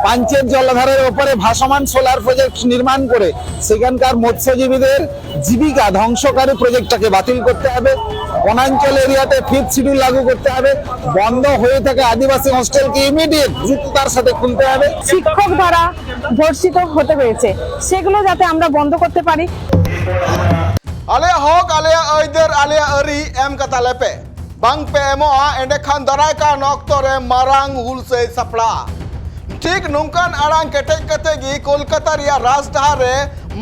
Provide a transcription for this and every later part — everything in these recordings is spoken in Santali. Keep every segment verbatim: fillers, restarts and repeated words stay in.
পাঞ্চেত জলাধারের ওপরে ভাসমান সোলার প্রজেক্ট নির্মাণ করে সেখানকার মৎস্যজীবীদের জীবিকা ধ্বংসকারী প্রজেক্টটাকে বাতিল করতে হবে। বনাঞ্চল এরিয়াতে ফিফথ শিডিউল লাগু করতে হবে। বন্ধ হয়ে থাকা আদিবাসী হোস্টেলকে ইমিডিয়েট দ্রুততার সাথে খুলতে হবে। শিক্ষক দ্বারা ধর্ষিত হতে হয়েছে, সেগুলো যাতে আমরা বন্ধ করতে পারি। ᱟᱞᱮᱭᱟᱜ ᱦᱚᱠ, ᱟᱞᱮᱭᱟᱜ ᱟᱹᱭᱫᱟᱹᱨ, ᱟᱞᱮᱭᱟᱜ ᱟᱹᱨᱤ ᱮᱢ ᱠᱟᱛᱟ ᱞᱮᱯᱮ᱾ ᱵᱟᱝ ᱯᱮ ᱮᱢᱚᱜᱼᱟ, ᱮᱸᱰᱮᱠᱷᱟᱱ ᱫᱟᱨᱟᱭ ᱠᱟᱱ ᱚᱠᱛᱚ ᱨᱮ ᱢᱟᱨᱟᱝ ᱦᱩᱞᱥᱟᱹᱭ ᱥᱟᱯᱲᱟᱜᱼᱟ᱾ ᱴᱷᱤᱠ ᱱᱚᱝᱠᱟᱱ ᱟᱲᱟᱝ ᱠᱮᱴᱮᱡ ᱠᱟᱛᱮ ᱜᱮ ᱠᱳᱞᱠᱟᱛᱟ ᱨᱮᱭᱟᱜ ᱨᱟᱡᱽᱰᱟᱦᱟᱨ ᱨᱮ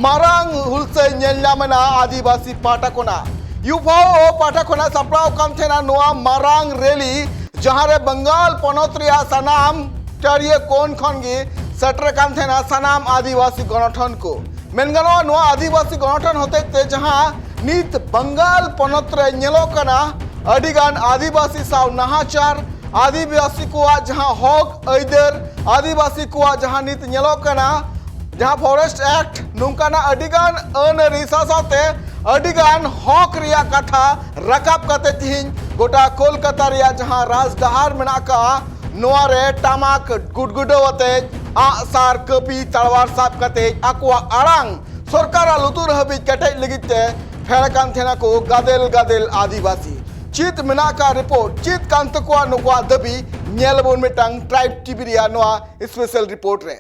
ᱢᱟᱨᱟᱝ ᱦᱩᱞᱥᱟᱹᱭ ᱧᱮᱞ ᱧᱟᱢ ᱮᱱᱟ ᱟᱹᱫᱤᱵᱟᱹᱥᱤ ᱯᱟᱦᱴᱟ ᱠᱷᱚᱱᱟᱜ᱾ ᱭᱩᱯᱷᱟᱣ ᱯᱟᱦᱴᱟ ᱠᱷᱚᱱᱟᱜ ᱥᱟᱯᱲᱟᱣ ᱠᱟᱱ ᱛᱟᱦᱮᱱᱟ ᱱᱚᱣᱟ ᱢᱟᱨᱟᱝ ᱨᱮᱞᱤ, ᱡᱟᱦᱟᱸ ᱨᱮ ᱵᱟᱝᱜᱟᱞ ᱯᱚᱱᱚᱛ ᱨᱮᱭᱟᱜ ᱥᱟᱱᱟᱢ ᱴᱟᱹᱨᱤᱭᱟᱹ ᱠᱚᱱ ᱠᱷᱚᱱ ᱜᱮ ᱥᱮᱴᱮᱨ ᱠᱟᱱ ᱛᱟᱦᱮᱱᱟ ᱥᱟᱱᱟᱢ ᱟᱹᱫᱤᱵᱟᱹᱥᱤ ᱜᱚᱱᱚᱴᱷᱚᱱ ᱠᱚ᱾ ᱢᱮᱱ ᱜᱟᱱᱚᱜᱼᱟ, ᱱᱚᱣᱟ ᱟᱹᱫᱤᱵᱟᱹᱥᱤ ᱜᱚᱱᱚᱴᱷᱚᱱ ᱦᱚᱛᱮᱡ ᱛᱮ ᱡᱟᱦᱟᱸ ᱱᱤᱛ ᱵᱟᱝᱜᱟᱞ ᱯᱚᱱᱚᱛ ᱨᱮ ᱧᱮᱞᱚᱜ ᱠᱟᱱᱟ ᱟᱹᱰᱤᱜᱟᱱ ᱟᱹᱫᱤᱵᱟᱹᱥᱤ ᱥᱟᱶ ᱱᱟᱦᱟᱪᱟᱨ, ᱟᱹᱫᱤᱵᱟᱹᱥᱤ ᱠᱚᱣᱟᱜ ᱡᱟᱦᱟᱸ ᱦᱚᱠ ᱟᱹᱭᱫᱟᱹᱨ, ᱟᱹᱫᱤᱵᱟᱹᱥᱤ ᱠᱚᱣᱟᱜ ᱡᱟᱦᱟᱸ ᱱᱤᱛ ᱧᱮᱞᱚᱜ ᱠᱟᱱᱟ ᱡᱟᱦᱟᱸ ᱯᱷᱚᱨᱮᱥᱴ ᱮᱠᱴ, ᱱᱚᱝᱠᱟᱱᱟᱜ ᱟᱹᱰᱤᱜᱟᱱ ᱟᱹᱱ ᱟᱹᱨᱤ ᱥᱟᱶ ᱥᱟᱶᱛᱮ ᱟᱹᱰᱤᱜᱟᱱ ᱦᱚᱠ ᱨᱮᱭᱟᱜ ᱠᱟᱛᱷᱟ ᱨᱟᱠᱟᱵ ᱠᱟᱛᱮ ᱛᱤᱦᱤᱧ ᱜᱚᱴᱟ ᱠᱳᱞᱠᱟᱛᱟ ᱨᱮᱭᱟᱜ ᱡᱟᱦᱟᱸ ᱨᱟᱡᱽᱰᱟᱦᱟᱨ ᱢᱮᱱᱟᱜ ᱟᱠᱟᱫᱼᱟ, ᱱᱚᱣᱟ ᱨᱮ ᱴᱟᱢᱟᱠ ᱜᱩᱰᱜᱩᱰᱟᱹᱣ ᱟᱛᱮ, ᱟᱜᱼᱥᱟᱨ, ᱠᱟᱹᱯᱤ, ᱛᱟᱲᱣᱟᱨ ᱥᱟᱵ ᱠᱟᱛᱮ ᱟᱠᱚᱣᱟᱜ ᱟᱲᱟᱝ ᱥᱚᱨᱠᱟᱨᱟᱜ ᱞᱩᱛᱩᱨ ᱦᱟᱹᱵᱤᱡ ᱠᱮᱴᱮᱡ ᱞᱟᱹᱜᱤᱫ ᱛᱮ ᱯᱷᱮᱰ ᱟᱠᱟᱱ ᱛᱟᱦᱮᱱᱟ ᱠᱚ ᱜᱟᱫᱮᱞ ᱜᱟᱫᱮᱞ ᱟᱹᱫᱤᱵᱟᱹᱥᱤ᱾ ᱪᱮᱫ ᱢᱮᱱᱟᱜ ᱟᱠᱟᱫ ᱨᱤᱯᱳᱨᱴ, ᱪᱮᱫ ᱠᱟᱱ ᱛᱟᱠᱚᱣᱟ ᱱᱩᱠᱩᱣᱟᱜ ᱫᱟᱹᱵᱤ, ᱧᱮᱞ ᱟᱵᱚᱱ ᱢᱤᱫᱴᱟᱝ ᱴᱨᱟᱭᱤᱵᱽ ᱴᱤᱵᱷᱤ ᱨᱮᱭᱟᱜ ᱱᱚᱣᱟ ᱥᱯᱮᱥᱟᱞ ᱨᱤᱯᱳᱨᱴ ᱨᱮ᱾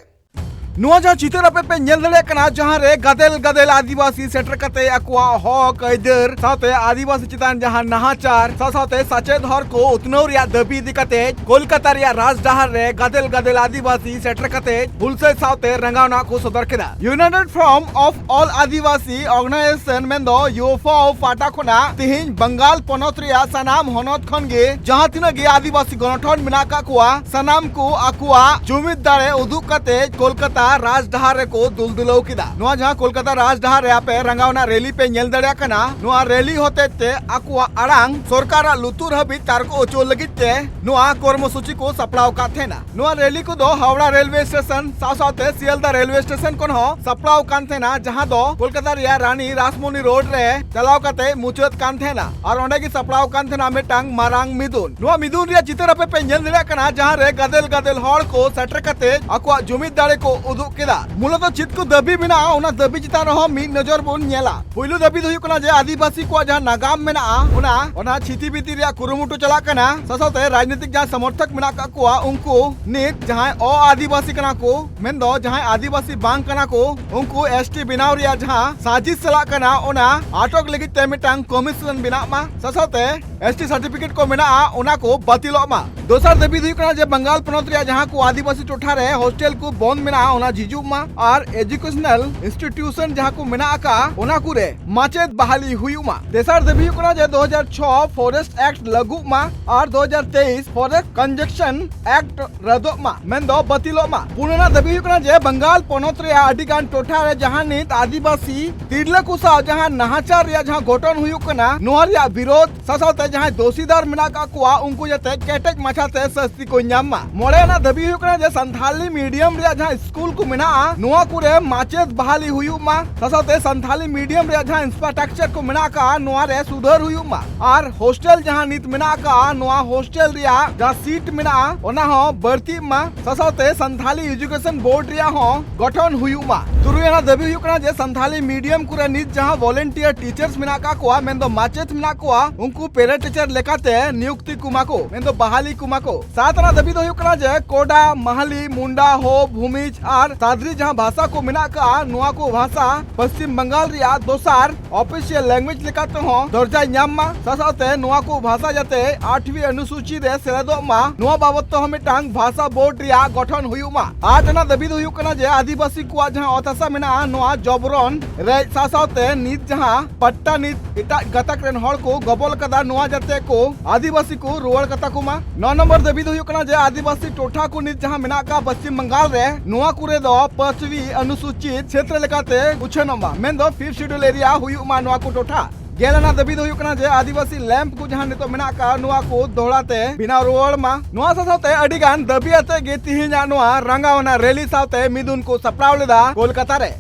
ᱱᱚᱣᱟ ᱡᱟᱦᱟᱸ ᱪᱤᱛᱟᱹᱨ ᱟᱯᱮ ᱯᱮ ᱧᱮᱞ ᱫᱟᱲᱮᱭᱟᱜ ᱠᱟᱱᱟ, ᱡᱟᱦᱟᱸ ᱨᱮ ᱜᱟᱫᱮᱞ ᱜᱟᱫᱮᱞ ᱟᱹᱫᱤᱵᱟᱹᱥᱤ ᱥᱮᱴᱮᱨ ᱠᱟᱛᱮ ᱟᱠᱚᱣᱟᱜ ᱦᱚᱠ ᱟᱹᱭᱫᱟᱹᱨ ᱥᱟᱶᱛᱮ ᱟᱹᱫᱤᱵᱟᱹᱥᱤ ᱪᱮᱛᱟᱱ ᱡᱟᱦᱟᱸ ᱱᱟᱦᱟᱪᱟᱨ ᱥᱟᱶ ᱥᱟᱶᱛᱮ ᱥᱟᱪᱮᱫ ᱦᱚᱨ ᱠᱚ ᱩᱛᱱᱟᱹᱣ ᱨᱮᱭᱟᱜ ᱫᱟᱹᱵᱤ ᱤᱫᱤ ᱠᱟᱛᱮ ᱠᱳᱞᱠᱟᱛᱟ ᱨᱮᱭᱟᱜ ᱨᱟᱡᱽᱰᱟᱦᱟᱨ ᱨᱮ ᱜᱟᱫᱮᱞ ᱜᱟᱫᱮᱞ ᱟᱹᱫᱤᱵᱟᱹᱥᱤ ᱥᱮᱴᱮᱨ ᱠᱟᱛᱮ ᱦᱩᱞᱥᱟᱹᱭ ᱥᱟᱶᱛᱮ ᱨᱟᱸᱜᱟᱣᱱᱟ ᱠᱚ ᱥᱚᱫᱚᱨ ᱠᱮᱫᱟ᱾ United Front of All Adivasi organisation ᱢᱮᱱᱫᱚ ᱭᱩᱯᱷᱟᱣ ᱯᱟᱦᱴᱟ ᱠᱷᱚᱱᱟᱜ ᱛᱤᱦᱤᱧ ᱵᱟᱝᱜᱟᱞ ᱯᱚᱱᱚᱛ ᱨᱮᱭᱟᱜ ᱥᱟᱱᱟᱢ ᱦᱚᱱᱚᱛ ᱠᱷᱚᱱ ᱜᱮ ᱡᱟᱦᱟᱸ ᱛᱤᱱᱟᱹᱜ ᱜᱮ ᱟᱹᱫᱤᱵᱟᱹᱥᱤ ᱜᱚᱱᱚᱴᱷᱚᱱ ᱢᱮᱱᱟᱜ ᱟᱠᱟᱫ ᱠᱚᱣᱟ, ᱥᱟᱱᱟᱢ ᱠᱚ ᱟᱠᱚᱣᱟᱜ ᱡᱩᱢᱤᱫ ᱫᱟᱲᱮ ᱩᱫᱩᱜ ᱠᱟᱛᱮ ᱠᱳᱞᱠᱟᱛᱟ ᱨᱟᱡᱽᱰᱟᱦᱟᱨ ᱨᱮᱠᱚ ᱫᱩᱞ ᱫᱩᱞᱟᱹᱣ ᱠᱮᱫᱟ᱾ ᱱᱚᱣᱟ ᱡᱟᱦᱟᱸ ᱠᱳᱞᱠᱟᱛᱟ ᱨᱟᱡᱽᱰᱟᱦᱟᱨ ᱨᱮ ᱟᱯᱮ ᱨᱟᱸᱜᱟᱣᱱᱟ ᱨᱮᱞᱤ ᱯᱮ ᱧᱮᱞ ᱫᱟᱲᱮᱭᱟᱜ ᱠᱟᱱᱟ, ᱱᱚᱣᱟ ᱨᱮᱞᱤ ᱦᱚᱛᱮᱡ ᱛᱮ ᱟᱠᱚᱣᱟᱜ ᱟᱲᱟᱝ ᱥᱚᱨᱠᱟᱨᱟᱜ ᱞᱩᱛᱩᱨ ᱦᱟᱹᱵᱤᱡ ᱛᱟᱨᱠᱚ ᱦᱚᱪᱚ ᱞᱟᱹᱜᱤᱫ ᱛᱮ ᱱᱚᱣᱟ ᱠᱚᱨᱢᱚᱥᱩᱪᱤ ᱠᱚ ᱥᱟᱯᱲᱟᱣ ᱟᱠᱟᱫ ᱛᱟᱦᱮᱱᱟ᱾ ᱱᱚᱣᱟ ᱨᱮᱞᱤ ᱠᱚᱫᱚ ᱦᱟᱣᱲᱟ ᱨᱮᱞᱣᱮ ᱥᱴᱮᱥᱚᱱ ᱥᱟᱶ ᱥᱟᱶᱛᱮ ᱥᱤᱭᱟᱞᱫᱟ ᱨᱮᱞᱣᱮ ᱥᱴᱮᱥᱚᱱ ᱠᱷᱚᱱ ᱦᱚᱸ ᱥᱟᱯᱲᱟᱣ ᱠᱟᱱ ᱛᱟᱦᱮᱱᱟ, ᱡᱟᱦᱟᱸ ᱫᱚ ᱠᱳᱞᱠᱟᱛᱟ ᱨᱮᱭᱟᱜ ᱨᱟᱱᱤ ᱨᱟᱥᱢᱚᱱᱤ ᱨᱳᱰ ᱨᱮ ᱪᱟᱞᱟᱣ ᱠᱟᱛᱮ ᱢᱩᱪᱟᱹᱫ ᱠᱟᱱ ᱛᱟᱦᱮᱱᱟ ᱟᱨ ᱚᱸᱰᱮ ᱜᱮ ᱥᱟᱯᱲᱟᱣ ᱠᱟᱱ ᱛᱟᱦᱮᱱᱟ ᱢᱤᱫᱴᱟᱝ ᱢᱟᱨᱟᱝ ᱢᱤᱫᱩᱱ᱾ ᱱᱚᱣᱟ ᱢᱤᱫᱩᱱ ᱨᱮᱭᱟᱜ ᱪᱤᱛᱟᱹᱨ ᱟᱯᱮ ᱯᱮ ᱧᱮᱞ ᱫᱟᱲᱮᱭᱟᱜ ᱠᱟᱱᱟ, ᱡᱟᱦᱟᱸ ᱨᱮ ᱜᱟᱫᱮᱞ ᱜᱟᱫᱮᱞ ᱦᱚᱲ ᱠᱚ ᱥᱮᱴᱮᱨ ᱠᱟᱛᱮ ᱟᱠᱚᱣᱟᱜ ᱡᱩᱢᱤᱫ ᱫᱟᱲᱮ ᱠᱚ ᱩᱫᱩᱜ ᱠᱮᱫᱟ᱾ ᱢᱩᱞᱚᱛᱚ ᱪᱮᱫ ᱠᱚ ᱫᱟᱹᱵᱤ ᱢᱮᱱᱟᱜᱼᱟ, ᱚᱱᱟ ᱫᱟᱹᱵᱤ ᱪᱮᱛᱟᱱ ᱨᱮᱦᱚᱸ ᱢᱤᱫ ᱱᱚᱡᱚᱨ ᱵᱚᱱ ᱧᱮᱞᱟ᱾ ᱯᱩᱭᱞᱩ ᱫᱟᱹᱵᱤ ᱫᱚ ᱦᱩᱭᱩᱜ ᱠᱟᱱᱟ ᱡᱮ ᱟᱹᱫᱤᱵᱟᱹᱥᱤ ᱠᱚᱣᱟᱜ ᱡᱟᱦᱟᱸ ᱱᱟᱜᱟᱢ ᱢᱮᱱᱟᱜᱼᱟ, ᱚᱱᱟ, ᱚᱱᱟ ᱪᱷᱤᱛᱤ ᱵᱤᱛᱤ ᱨᱮᱭᱟᱜ ᱠᱩᱨᱩᱢᱩᱴᱩ ᱪᱟᱞᱟᱜ ᱠᱟᱱᱟ᱾ ᱥᱟᱶ ᱥᱟᱶᱛᱮ ᱨᱟᱡᱽᱱᱤᱛᱤᱠ ᱡᱟᱦᱟᱸ ᱥᱚᱢᱚᱨᱛᱷᱚᱠ ᱢᱮᱱᱟᱜ ᱠᱟᱜ ᱠᱚᱣᱟ, ᱩᱱᱠᱩ ᱱᱤᱛ ᱡᱟᱦᱟᱸᱭ ᱚ ᱟᱹᱫᱤᱵᱟᱹᱥᱤ ᱠᱟᱱᱟ ᱠᱚ, ᱢᱮᱱᱫᱚ ᱡᱟᱦᱟᱸᱭ ᱟᱹᱫᱤᱵᱟᱹᱥᱤ ᱵᱟᱝ ᱠᱟᱱᱟ ᱠᱚ, ᱩᱱᱠᱩ ᱮᱥ ᱴᱤ ᱵᱮᱱᱟᱣ ᱨᱮᱭᱟᱜ ᱡᱟᱦᱟᱸ ᱥᱟᱡᱤᱥ ᱪᱟᱞᱟᱜ ᱠᱟᱱᱟ, ᱚᱱᱟ ᱟᱴᱚᱠ ᱞᱟᱹᱜᱤᱫ ᱛᱮ ᱢᱤᱫᱴᱟᱝ ᱠᱚᱢᱤᱥᱚᱱ ᱵᱮᱱᱟᱜ ᱢᱟ᱾ ᱥᱟᱶ ᱥᱟᱶᱛᱮ ᱮᱥ ᱴᱤ ᱥᱟᱨᱴᱤᱯᱷᱤᱠᱮᱴ ᱠᱚ ᱢᱮᱱᱟᱜᱼᱟ, ᱚᱱᱟ ᱠᱚ ᱵᱟᱹᱛᱤᱞᱚᱜ ᱢᱟ᱾ ᱫᱚᱥᱟᱨ ᱫᱟᱹᱵᱤ ᱫᱚ ᱦᱩᱭᱩᱜ ᱠᱟᱱᱟ ᱡᱮ ᱵᱟᱝᱜᱟᱞ ᱯᱚᱱᱚᱛ ᱨᱮᱭᱟᱜ ᱡᱟᱦᱟᱸ ᱠᱚ ᱟᱹᱫᱤᱵᱟᱹᱥᱤ ᱴᱚᱴᱷᱟ ᱨᱮ ᱦᱳᱥᱴᱮᱞ ᱠᱚ ᱵᱚᱱᱫ ᱢᱮᱱᱟᱜᱼᱟ, ᱚᱱᱟ ᱡᱷᱤᱡᱩᱜ ᱢᱟ ᱟᱨ ᱮᱡᱩᱠᱮᱥᱚᱱᱟᱞ ᱤᱱᱥᱴᱤᱴᱤᱭᱩᱥᱚᱱ ᱡᱟᱦᱟᱸ ᱠᱚ ᱢᱮᱱᱟᱜ ᱟᱠᱟᱫᱼᱟ, ᱚᱱᱟ ᱠᱚᱨᱮ ᱢᱟᱪᱮᱫ ᱵᱟᱦᱟᱞᱤ ᱦᱩᱭᱩᱜ ᱢᱟ᱾ ᱛᱮᱥᱟᱨ ᱫᱟᱹᱵᱤ ᱦᱩᱭᱩᱜ ᱠᱟᱱᱟ ᱡᱮ ᱫᱩ ᱦᱟᱡᱟᱨ ᱪᱷᱚ ᱯᱷᱚᱨᱮᱥᱴ ᱮᱠᱴ ᱞᱟᱹᱜᱩᱜ ᱢᱟ ᱟᱨ ᱫᱩ ᱦᱟᱡᱟᱨ ᱛᱮᱭᱤᱥ ᱯᱷᱚᱨᱮᱥᱴ ᱠᱚᱱᱡᱮᱠᱥᱚᱱ ᱮᱠᱴ ᱨᱟᱫᱚᱜ ᱢᱟ, ᱢᱮᱱᱫᱚ ᱵᱟᱹᱛᱤᱞᱚᱜ ᱢᱟ᱾ ᱯᱩᱱ ᱟᱱᱟᱜ ᱫᱟᱹᱵᱤ ᱦᱩᱭᱩᱜ ᱠᱟᱱᱟ ᱡᱮ ᱵᱟᱝᱜᱟᱞ ᱯᱚᱱᱚᱛ ᱨᱮᱭᱟᱜ ᱟᱹᱰᱤ ᱜᱟᱱ ᱴᱚᱴᱷᱟ ᱨᱮ ᱡᱟᱦᱟᱸ ᱱᱤᱛ ᱟᱹᱫᱤᱵᱟᱹᱥᱤ ᱛᱤᱨᱞᱟᱹ ᱠᱚ ᱥᱟᱶ ᱡᱟᱦᱟᱸ ᱱᱟᱦᱟᱪᱟᱨ ᱨᱮᱭᱟᱜ ᱡᱟᱦᱟᱸ ᱜᱷᱚᱴᱚᱱ ᱦᱩᱭᱩᱜ ᱠᱟᱱᱟ, ᱱᱚᱣᱟ ᱨᱮᱭᱟᱜ ᱵᱤᱨᱳᱫᱷ ᱥᱟᱶ ᱥᱟᱶᱛᱮ ᱡᱟᱦᱟᱸᱭ ᱫᱳᱥᱤᱫᱟᱨ ᱢᱮᱱᱟᱜ ᱠᱟᱜ ᱠᱚᱣᱟ, ᱩᱱᱠᱩ ᱡᱟᱛᱮ ᱠᱮᱴᱮᱡ ᱢᱟᱪᱷᱟᱛᱮ ᱥᱟᱹᱥᱛᱤ ᱠᱚ ᱧᱟᱢ ᱢᱟ᱾ ᱢᱚᱬᱮ ᱟᱱᱟᱜ ᱫᱟᱹᱵᱤ ᱦᱩᱭᱩᱜ ᱠᱟᱱᱟ ᱡᱮ ᱥᱟᱱᱛᱷᱟᱞᱤ ᱢᱤᱰᱤᱭᱟᱢ ᱨᱮᱭᱟᱜ ᱡᱟᱦᱟᱸ ᱥᱠᱩᱞ ᱠᱚ ᱢᱮᱱᱟᱜᱼᱟ, ᱱᱚᱣᱟ ᱠᱚᱨᱮ ᱢᱟᱪᱮᱫ ᱵᱟᱦᱟᱞᱤ ᱦᱩᱭᱩᱜ ᱢᱟ᱾ ᱥᱟᱶ ᱥᱟᱶᱛᱮ ᱥᱟᱱᱛᱷᱟᱞᱤ ᱢᱤᱰᱤᱭᱟᱢ ᱨᱮᱭᱟᱜ ᱡᱟᱦᱟᱸ ᱤᱱᱯᱷᱨᱟᱥᱴᱨᱟᱠᱪᱟᱨ ᱠᱚ ᱢᱮᱱᱟᱜ ᱟᱠᱟᱫᱼᱟ, ᱱᱚᱣᱟ ᱨᱮ ᱥᱩᱫᱷᱟᱹᱨ ᱦᱩᱭᱩᱜ ᱢᱟ᱾ ᱟᱨ ᱦᱳᱥᱴᱮᱞ ᱡᱟᱦᱟᱸ ᱱᱤᱛ ᱢᱮᱱᱟᱜ ᱟᱠᱟᱫᱼᱟ, ᱱᱚᱣᱟ ᱦᱳᱥᱴᱮᱞ ᱨᱮᱭᱟᱜ ᱡᱟᱦᱟᱸ ᱥᱤᱴ ᱢᱮᱱᱟᱜᱼᱟ, ᱚᱱᱟ ᱦᱚᱸ ᱵᱟᱹᱲᱛᱤᱜ ᱢᱟ᱾ ᱥᱟᱶ ᱥᱟᱶᱛᱮ ᱥᱟᱱᱛᱷᱟᱞᱤ ᱮᱡᱩᱠᱮᱥᱚᱱ ᱵᱳᱨᱰ ᱨᱮᱭᱟᱜ ᱦᱚᱸ ᱜᱚᱴᱷᱚᱱ ᱦᱩᱭᱩᱜ ᱢᱟ᱾ ᱛᱩᱨᱩᱭ ᱟᱱᱟᱜ ᱫᱟᱹᱵᱤ ᱦᱩᱭᱩᱜ ᱠᱟᱱᱟ ᱡᱮ ᱥᱟᱱᱛᱷᱟᱞᱤ ᱢᱤᱰᱤᱭᱟᱢ ᱠᱚᱨᱮ ᱱᱤᱛ ᱡᱟᱦᱟᱸ ᱵᱷᱚᱞᱮᱱᱴᱤᱭᱟᱨ ᱴᱤᱪᱟᱨᱥ ᱢᱮᱱᱟᱜ ᱟᱠᱟᱫ ᱠᱚᱣᱟ, ᱢᱮᱱᱫᱚ ᱢᱟᱪᱮᱫ ᱢᱮᱱᱟᱜ ᱠᱚᱣᱟ, ᱩᱱᱠᱩ ᱯᱮᱨᱟ ᱴᱤᱪᱟᱨ ᱞᱮᱠᱟᱛᱮ ᱱᱤᱭᱩᱠᱛᱤ ᱠᱚᱢᱟ ᱠᱚ, ᱢᱮᱱᱫᱚ ᱵᱟᱦᱟᱞᱤ ᱠᱚᱢᱟ ᱠᱚ᱾ ᱥᱟᱛ ᱟᱱᱟᱜ ᱫᱟᱹᱵᱤ ᱫᱚ ᱦᱩᱭᱩᱜ ᱠᱟᱱᱟ ᱡᱮ ᱠᱳᱰᱟ, ᱢᱟᱦᱟᱞᱤ, ᱢᱩᱱᱰᱟ, ᱦᱳ, ᱵᱷᱩᱢᱤᱡᱽ ᱟᱨ ᱥᱟᱫᱨᱤ ᱡᱟᱦᱟᱸ ᱵᱷᱟᱥᱟ ᱠᱚ ᱢᱮᱱᱟᱜ ᱟᱠᱟᱫᱼᱟ, ᱱᱚᱣᱟ ᱠᱚ ᱵᱷᱟᱥᱟ ᱯᱚᱥᱪᱤᱢ ᱵᱟᱝᱜᱟᱞ ᱨᱮᱭᱟᱜ ᱫᱚᱥᱟᱨ ᱚᱯᱷᱤᱥᱤᱭᱟᱞ ᱞᱮᱝᱜᱩᱭᱮᱡᱽ ᱞᱮᱠᱟ ᱛᱮᱦᱚᱸ ᱫᱚᱨᱡᱟᱭ ᱧᱟᱢ ᱢᱟ᱾ ᱥᱟᱶ ᱥᱟᱶᱛᱮ ᱱᱚᱣᱟ ᱠᱚ ᱵᱷᱟᱥᱟ ᱡᱟᱛᱮ ᱟᱴᱷᱣᱤ ᱚᱱᱩᱥᱩᱪᱤ ᱨᱮ ᱥᱮᱞᱮᱫᱚᱜ ᱢᱟ, ᱱᱚᱣᱟ ᱵᱟᱵᱚᱫ ᱛᱮᱦᱚᱸ ᱢᱤᱫᱴᱟᱝ ᱵᱷᱟᱥᱟ ᱵᱳᱨᱰ ᱨᱮᱭᱟᱜ ᱜᱚᱴᱷᱚᱱ ᱦᱩᱭᱩᱜ ᱢᱟ᱾ ᱟᱴ ᱟᱱᱟᱜ ᱫᱟᱹᱵᱤ ᱫᱚ ᱦᱩᱭᱩᱜ ᱠᱟᱱᱟ ᱡᱮ ᱟᱹᱫᱤᱵᱟᱹᱥᱤ ᱠᱚᱣᱟᱜ ᱡᱟᱦᱟᱸ ᱚᱛ ᱟᱥᱟ ᱢᱮᱱᱟᱜᱼᱟ ᱱᱚᱣᱟ ᱡᱚᱵᱨᱚᱱ ᱨᱮᱡ ᱥᱟᱶ ᱥᱟᱶᱛᱮ ᱱᱤᱛ ᱡᱟᱦᱟᱸ ᱯᱟᱴᱴᱟ ᱱᱤᱛ ᱮᱴᱟᱜ ᱜᱟᱛᱟᱠ ᱨᱮᱱ ᱦᱚᱲ ᱠᱚ ᱜᱚᱵᱚᱞ ᱠᱟᱫᱟ, ᱱᱚᱣᱟ ᱡᱟᱛᱮ ᱠᱚ ᱟᱹᱫᱤᱵᱟᱹᱥᱤ ᱠᱚ ᱨᱩᱣᱟᱹᱲ ᱠᱟᱛᱟ ᱠᱚᱢᱟ᱾ ᱱᱚ ᱱᱚᱢᱵᱚᱨ ᱫᱟᱹᱵᱤ ᱫᱚ ᱦᱩᱭᱩᱜ ᱠᱟᱱᱟ ᱡᱮ ᱟᱹᱫᱤᱵᱟᱹᱥᱤ ᱴᱚᱴᱷᱟ ᱠᱚ ᱱᱤᱛ ᱡᱟᱦᱟᱸ ᱢᱮᱱᱟᱜ ᱟᱠᱟᱫ ᱯᱚᱥᱪᱤᱢ ᱵᱟᱝᱜᱟᱞ ᱨᱮ, ᱱᱚᱣᱟ ᱠᱚᱨᱮ ᱫᱚ ᱯᱟᱸᱪᱣᱤ ᱚᱱᱩᱥᱩᱪᱤᱛ ᱪᱷᱮᱛᱨᱚ ᱞᱮᱠᱟᱛᱮ ᱩᱪᱷᱟᱹᱱᱚᱜ ᱢᱟ, ᱢᱮᱱᱫᱚ ᱯᱷᱤᱯᱛᱷ ᱥᱤᱰᱩᱞ ᱮᱨᱤᱭᱟ ᱦᱩᱭᱩᱜ ᱢᱟ ᱱᱚᱣᱟ ᱠᱚ ᱴᱚᱴᱷᱟ᱾ ᱜᱮᱞ ᱟᱱᱟᱜ ᱫᱟᱹᱵᱤ ᱫᱚ ᱦᱩᱭᱩᱜ ᱠᱟᱱᱟ ᱡᱮ ᱟᱹᱫᱤᱵᱟᱹᱥᱤ ᱞᱮᱢᱯ ᱠᱚ ᱡᱟᱦᱟᱸ ᱱᱤᱛᱚᱜ ᱢᱮᱱᱟᱜ ᱟᱠᱟᱫ, ᱱᱚᱣᱟ ᱠᱚ ᱫᱚᱦᱲᱟ ᱛᱮ ᱵᱮᱱᱟᱣ ᱨᱩᱣᱟᱹᱲ ᱢᱟ᱾ ᱱᱚᱣᱟ ᱥᱟᱶ ᱥᱟᱶᱛᱮ ᱟᱹᱰᱤ ᱜᱟᱱ ᱫᱟᱹᱵᱤ ᱟᱛᱮ ᱜᱮ ᱛᱤᱦᱤᱧᱟᱜ ᱱᱚᱣᱟ ᱨᱟᱸᱜᱟᱣᱱᱟ ᱨᱮᱞᱤ ᱥᱟᱶᱛᱮ ᱢᱤᱫᱩᱱ ᱠᱚ ᱥᱟᱯᱲᱟᱣ ᱞᱮᱫᱟ ᱠᱳᱞᱠᱟᱛᱟ ᱨᱮ।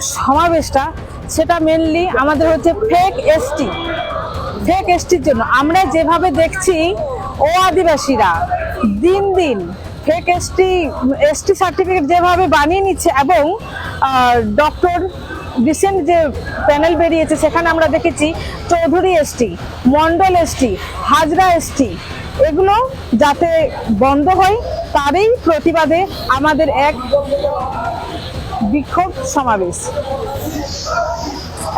সমাবেশটা, সেটা মেনলি আমাদের হচ্ছে ফেক এসটি। ফেক এসটির জন্য আমরা যেভাবে দেখছি, ও আদিবাসীরা দিন দিন ফেক এসটি, এসটি সার্টিফিকেট যেভাবে বানিয়ে নিচ্ছে, এবং ডক্টর রিসেন্ট যে প্যানেল বেরিয়েছে, সেখানে আমরা দেখেছি চৌধুরী এসটি, মণ্ডল এসটি, হাজরা এসটি, এগুলো যাতে বন্ধ হয়, তারই প্রতিবাদে আমাদের এক বিক্ষোভ সমাবেশ।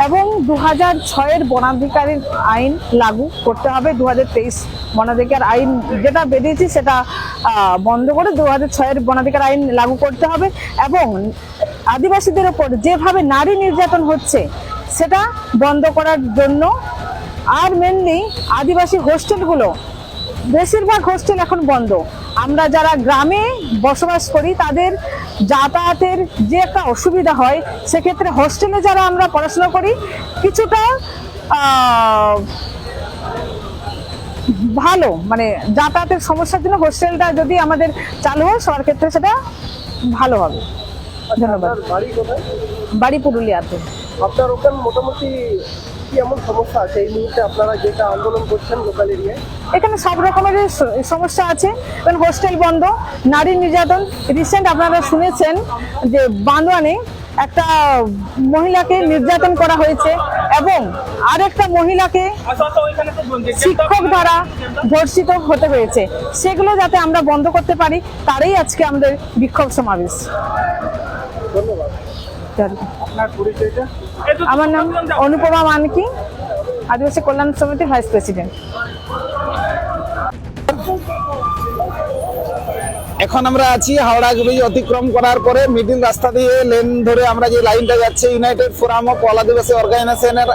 এবং দু হাজার ছয়ের বনাধিকারের আইন লাগু করতে হবে। দু হাজার তেইশ বনাধিকার আইন যেটা বেরিয়েছে, সেটা আহ, বন্ধ করে দু হাজার ছয়ের বনাধিকার আইন লাগু করতে হবে। এবং আদিবাসীদের ওপর যেভাবে নারী নির্যাতন হচ্ছে, সেটা বন্ধ করার জন্য। আর মেনলি আদিবাসী হোস্টেলগুলো, বেশিরভাগ হোস্টেল এখন বন্ধ। আমরা যারা গ্রামে বসবাস করি, তাদের যাতায়াতের যে একটা অসুবিধা হয়, সেক্ষেত্রে হোস্টেলে যারা আমরা পড়াশোনা করি, কিছুটা আহ, ভালো, মানে যাতায়াতের সমস্যার জন্য হোস্টেলটা যদি আমাদের চালু হয়, সবার ক্ষেত্রে সেটা ভালো হবে। ধন্যবাদ। আপনার বাড়ি কোথায়? বাড়ি পুরুলিয়াতে। আপনার ওখানে মোটামুটি কি এমন সমস্যা আছে এই মুহূর্তে, আপনারা যেটা আন্দোলন করছেন লোকাল এরিয়ায়? এখানে সব রকমের স- সমস্যা আছে, কারণ হোস্টেল বন্ধ, নারী নির্যাতন। রিসেন্ট আপনারা শুনেছেন যে বান্দোয়ানে একটা মহিলাকে নির্যাতন করা হয়েছে এবং আরেকটা মহিলাকে শিক্ষক দ্বারা ধর্ষিত হতে হয়েছে। সেগুলো যাতে আমরা বন্ধ করতে পারি, তারই আজকে আমাদের বিক্ষোভ সমাবেশ। ধন্যবাদ। চলো। আপনার পরিচয়টা? আমার নাম অনুপমা মানকি, আদিবাসী কল্যাণ সমিতির ভাইস প্রেসিডেন্ট। এখন আমরা আছি হাওড়া ব্রিজ অতিক্রম করার পরে মিডিল রাস্তা দিয়ে লেন ধরে আমরা যে লাইনটা যাচ্ছে, ইউনাইটেড ফোরাম অফ অল আদিবাসী অর্গানাইজেশনের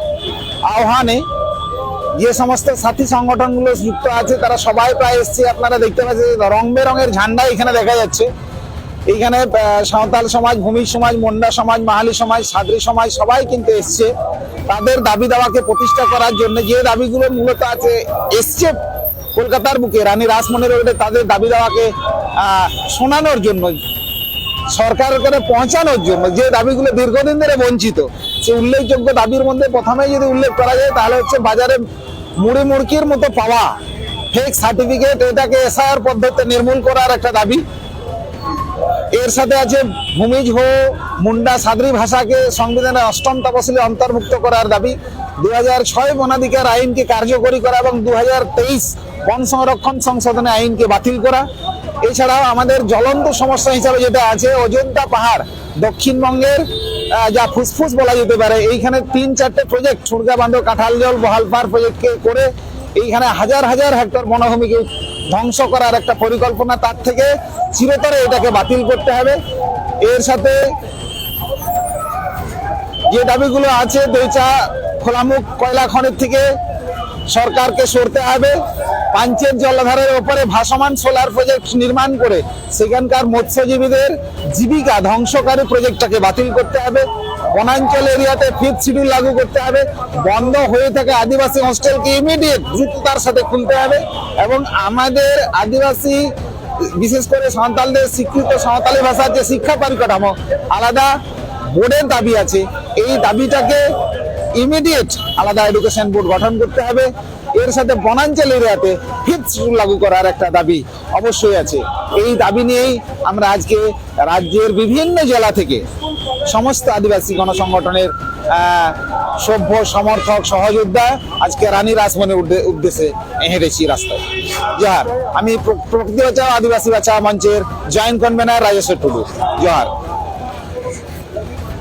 আহ্বানে যে সমস্ত সাথী সংগঠনগুলো যুক্ত আছে, তারা সবাই প্রায় এসছে। আপনারা দেখতে পাচ্ছেন যে রং বেরঙের ঝান্ডা এখানে দেখা যাচ্ছে। এইখানে আহ, সাঁওতাল সমাজ, ভূমিজ সমাজ, মুন্ডা সমাজ, মাহালি সমাজ, সাদ্রি সমাজ সবাই কিন্তু এসছে তাদের দাবি দাওয়াকে প্রতিষ্ঠা করার জন্য। যে দাবিগুলো মূলত আছে, এসছে কলকাতার বুকে রানী রাসমণি রোডে তাদের দাবি দাওয়াকে আহ, শোনানোর জন্য, সরকারের কাছে পৌঁছানোর জন্য, যে দাবিগুলো দীর্ঘদিন ধরে বঞ্চিত। সে উল্লেখযোগ্য দাবির মধ্যে প্রথমেই যদি উল্লেখ করা যায়, তাহলে হচ্ছে বাজারে মুড়ি মুড়কির মতো পাওয়া ফেক সার্টিফিকেট, এটাকে এসআইআর পদ্ধতিতে নির্মূল করার একটা দাবি। এর সাথে আছে ভূমিজ হো মুন্ডা সাদ্রি ভাষাকে সংবিধানের অষ্টম তফসিলে অন্তর্ভুক্ত করার দাবি, দু হাজার ছয় বনাধিকার আইনকে কার্যকরী করা এবং দু হাজার তেইশ বন সংরক্ষণ সংশোধনী আইনকে বাতিল করা। এছাড়াও আমাদের জ্বলন্ত সমস্যা হিসাবে যেটা আছে, অযোধ্যা পাহাড় দক্ষিণবঙ্গের আহ, যা ফুসফুস বলা যেতে পারে, এইখানে তিন চারটে প্রজেক্ট, ছুড়কা বাঁধো, কাঁঠালজল, বহালপাড় প্রজেক্টকে করে এইখানে হাজার হাজার হেক্টর বনভূমিকে ধ্বংস করার একটা পরিকল্পনা, তার থেকে চিরতরে এটাকে বাতিল করতে হবে। এর সাথে যে দাবিগুলো আছে, দৈচা খোলামুখ কয়লা খনির থেকে সরকারকে সরতে হবে। পাঞ্চেত জলাধারের ওপরে ভাসমান সোলার প্রজেক্ট নির্মাণ করে সেখানকার মৎস্যজীবীদের জীবিকা ধ্বংসকারী প্রজেক্টটাকে বাতিল করতে হবে। বনাঞ্চল এরিয়াতে ফিফথ শিডিউল লাগু করতে হবে। বন্ধ হয়ে থাকা আদিবাসী হোস্টেলকে ইমিডিয়েট দ্রুততার সাথে খুলতে হবে এবং আমাদের আদিবাসী, বিশেষ করে সাঁওতালদের স্বীকৃত সাঁওতালি ভাষার যে শিক্ষা পরিকাঠামো, আলাদা বোর্ডের দাবি আছে, এই দাবিটাকে ইমিডিয়েট আলাদা এডুকেশন বোর্ড গঠন করতে হবে। এর সাথে বনাঞ্চল এরিয়াতে ফিফথ শিডিউল লাগু করার একটা দাবি অবশ্যই আছে। এই দাবি নিয়েই আমরা আজকে রাজ্যের বিভিন্ন জেলা থেকে সমস্ত আদিবাসী গণসংগঠনের আহ, সভ্য সমর্থক সহযোদ্ধা আজকে রানী রাসমণির উদ্দে- উদ্দেশ্যে হেঁটেছি রাস্তায়। জোহার। আমি প্র- প্রকৃতি বাঁচাও আদিবাসী বাঁচাও মঞ্চের জয়েন্ট কনভেনার রাজেশ্বর টুডু। জোহার।